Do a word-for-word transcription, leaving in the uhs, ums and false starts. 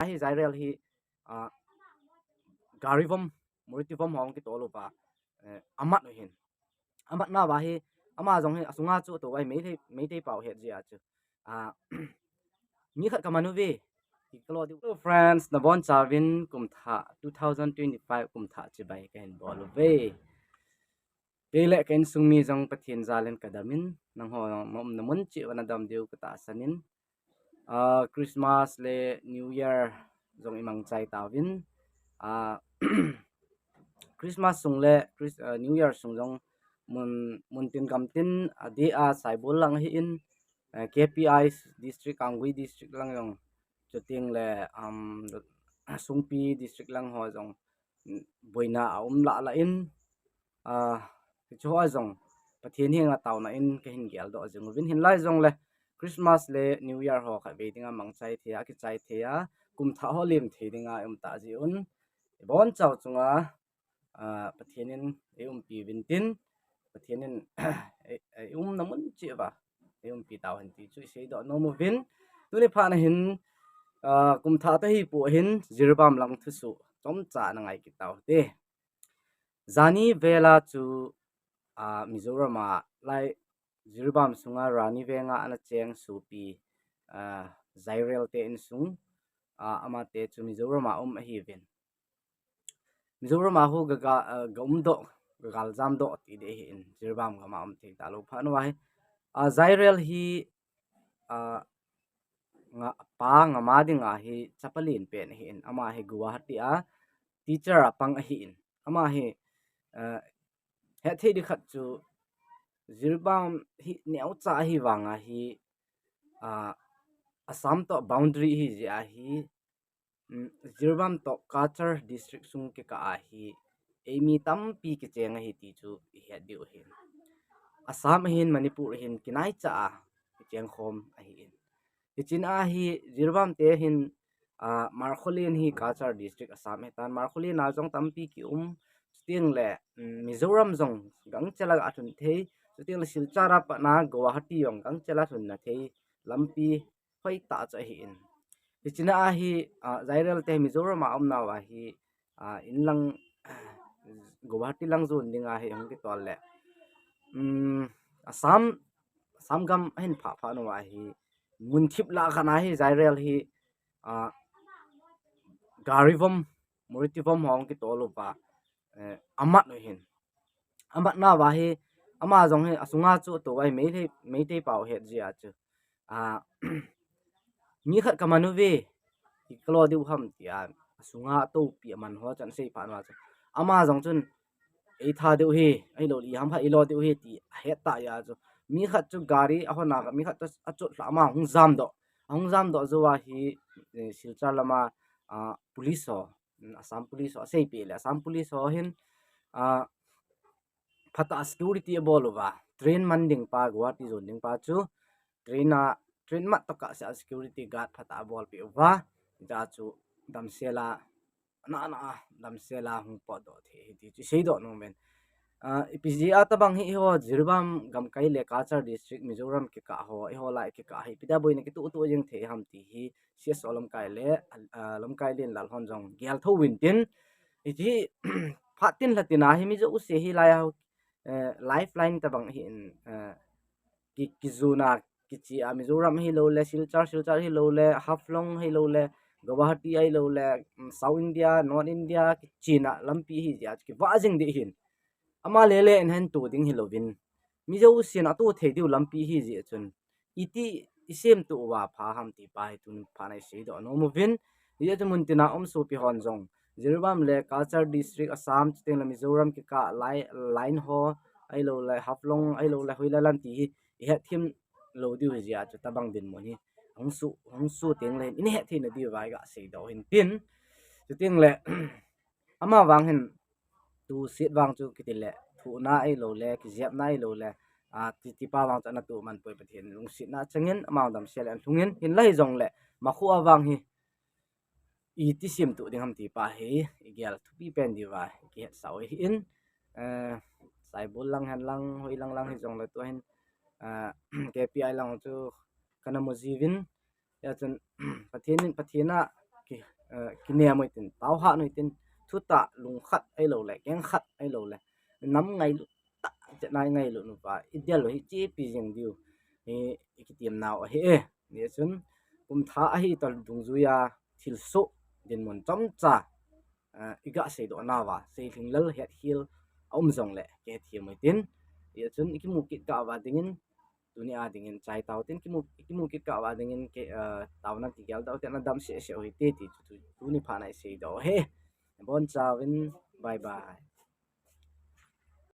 Ahi Jairel hi, ah, gari vom, Murti vom hong kitol uva, eh, amat u hin. Amat nauva hi, ama jong hi, asunga chu ato uva hi, Meitei, Meitei pau het jia chu. Ah, mi khat kaman uve. Hello friends, nabonchauvin kum thah, two thousand twenty-five kum thah chibai kahin bol uve. Kei le ka insung mi jong Pathen jal in kadam in, nangho jong naumna mun cheh uva nadam diu katahsan in, ah, Christmas le New Year jong imang chai tauvin, ah, Christmas sung le Chris-, ah, New Year sung jong mun, mun tin gam tin adeh a Saibol lang ahin, eh, K P I district, Kangui district lang jong, chuteng le, um, Sungpi district lang ho jong, mm, boina aum lah lah in, ah, hiche ho jong Pathen henga taona in kahin geldoh jing uvin, hinlai jongle Christmas le New Year ho khatvei dinga mangchai thei a, kichai thei a, kum thah ho lem thei dinga i um tah jeh un, ibonchau chunga, ah, Pathen in eiumpi uvin tin, Pathen in ei, eiumna mun cheh uva eiumpi tauhen ti chu iseidoh nom uvin. Tuni phat na hin, ah, kum thah toh hipoi hin Jiribam lang thusoh chomcha nangai kit tau hite. Jani vela chu, ah, Mizoram a lai Jiribam sunga Rani venga ana cheng sopi, ah, Jairel te insung, ah, amate chu Mizoram a um ahiuvin. Mizoram a hu ga, ga, ah, ga umdoh, ga galjamdoh ti ding ahin, Jiribam gam a um thei talou phat uva hi. Ah, Jairel hi, ah, nga, pa ngam a dinga hi chapa lenpen ahin, ama hi Guwahati a teacher a pang ahin, ama hi, ah, hetthei ding khat chu Jiribam hi neocha ahi vanga hi, ah, Assam toh boundary ahi jeh a hi, um, Jiribam toh Cachar district sung kikah a hi eimi tampi kicheng ahi ti chu ihet diu ahin. Assam ahin, Manipur ahin, kinaicha a kicheng khom ahin. Hichea hi Jiribam te hin, ah, Markholin hi Cachar district Assam ahitan, Markholin a jong tampi kium, chuteng le, um, Mizoram jong gangchel a ga lhun thei, chuteng le Silchar a pat na Guwahati jong gangchel a lhunna thei lampi hoitah chu ahin. Hichea hi, ah, Jairel te Mizoram a umnauva hi, ah, inlang, Guwahati lang jon dinga hi hung kitol le, um, Assam, Assam gam ahin phah phat nauva hi, mun thip lah khat na hi Jairel hi, ah, gari vom, Murti vom hong kitol uva, eh, amat u hin. Amat nauva hi, ama jong hi asunga chu ato uva hi, Meitei, Meitei pau het jia chu, ah, mi khat kaman uve, hi kalo diu ham tia asunga atopi aman ho chan asei phat nauva chu, ama jong chun eitha diu hi, ahilou le iham khat ilo diu hi ti ahet tah jeh a chu, mi khat chu gari ahon a, mi khat chu achot lhah, ama hung jamdoh, ahung jamdoh jouva hi, eh, Silchar lama, ah, police ho, um, Assam police ho aseipeh le, Assam police ho hin, ah, phatah a security abol uva, train man ding pa, Guwahati jon ding pa chu train a, train mat toh kah seh a security guard phatah a abolpeh uva, hijeh a chu damsel a, ana ana a damsel a hung potdoh thei ahi ti chu iseidoh nom in. Ah, ipi jeh a tabang hi eiho Jiribam gamkai le Cachar district Mizoram kikah ho, eiho lai kikah hi ipi dia boina kitoh toh jing thei ham ti hi C S O lamkai le, ah, lamkai len lal hon jong gel thou vin tin, hiche phat tin lha tin a hi mi jouse hi lai a, eh, lifeline tabang ahin, eh, ki, kijona kiche a, Mizoram hilou le Silchar, Silchar hilou le Haflong hilou le Guwahati ahilou le, um, South India, North India kichena lampi ahi jeh a chu kivah jing ding ahin. Ama lele in ahin to ding hilouvin, mi jousen ato thei diu lampi ahi jeh chun, iti isemtoh uva pha ham ti pa hi tuni phat na iseidoh nom uvin. Hijeh chun mun tina um sopi hon jong, Jiribam le Cachar district Assam, chuteng le Mizoram kikah lai, line ho, ahilou le Haflong, ahilou le hoilai lam ti hi ihet them lou diu ahi jeh a chu tabang dinmun hi hung su, hung su teng le hin ihet thei na diuva iga seidoh hin tin. Chuteng le, ama vang hin, tuset vang chu kiti le, thuhna ahilou le, kijepna ahilou le, ah, ti, tipa vang chu ana tuh man poi, Pathen lungsetna chang in, ama damsel in alhung in, hinlah hijongle, makhu a vang hi, iti semtoh ding ham ti pa hi, igel thupi pen diuva, ikihetsah u ahin, eh, Saibol lang hen lang, hoi lang lang hijongle tua hin, eh, K P I lang chu kana mu jiuvin, hijeh chun, Pathen in, Pathen a, ki, kinem u hitin, tao ha u hitin, thutah lungkhat ahilou le, kengkhat ahilou le, nam ngailut tah, chetna ngailut nu pa, idel u hi chepi jing diu hi, ikitem nau ahi e. Hijeh chun, kum thah ahi tah dungjuiya, thilsoh, dinmun chomcha, iga seidoh nauva, seilhinglel hetkhel aum jongle, kihethem u hitin. Hijeh chun, ikimu kit kah uva dingin, tuni a dingin chai tau tin, kimu, kimu kit kah uva dingin, taona kigel dau tin, ana dam sehseh u hite ti chu, tuni phat na iseidoh u ahi. Abonchauvin, bye bye.